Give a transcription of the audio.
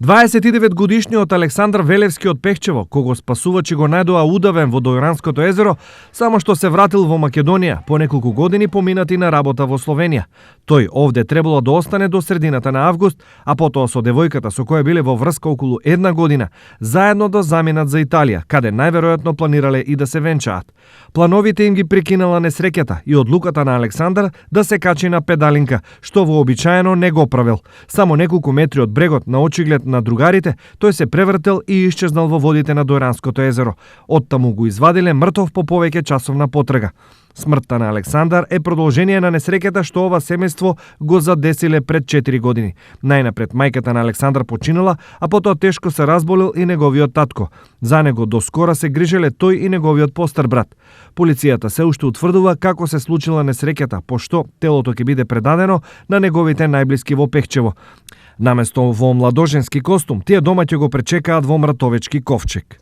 29-годишниот Александар Велевски од Пехчево, кого спасувачи го најдоа удавен во Дојранското езеро, само што се вратил во Македонија по неколку години поминати на работа во Словенија. Тој овде требало да остане до средината на август, а потоа со девојката со која биле во врска околу една година, заедно да заминат за Италија, каде најверојатно планирале и да се венчаат. Плановите им ги прекинала несреќата и одлуката на Александар да се качи на педалинка, што вообичаено не го правил. Само неколку метри од брегот на очиглед на другарите, тој се превртел и исчезнал во водите на Дојранското езеро. Оттаму го извадиле мртов по повеќе часовна потрага. Смртта на Александар е продолжение на несреќата што ова семејство го задесиле пред 4 години. Најнапред мајката на Александар починала, а потоа тешко се разболел и неговиот татко. За него доскора се грижеле тој и неговиот постар брат. Полицијата се уште утврдува како се случила несреќата, пошто телото ќе биде предадено на неговите најблиски во Пехчево. Наместо во младоженски костум, тие домаќи го пречекаат во мратовечки ковчег.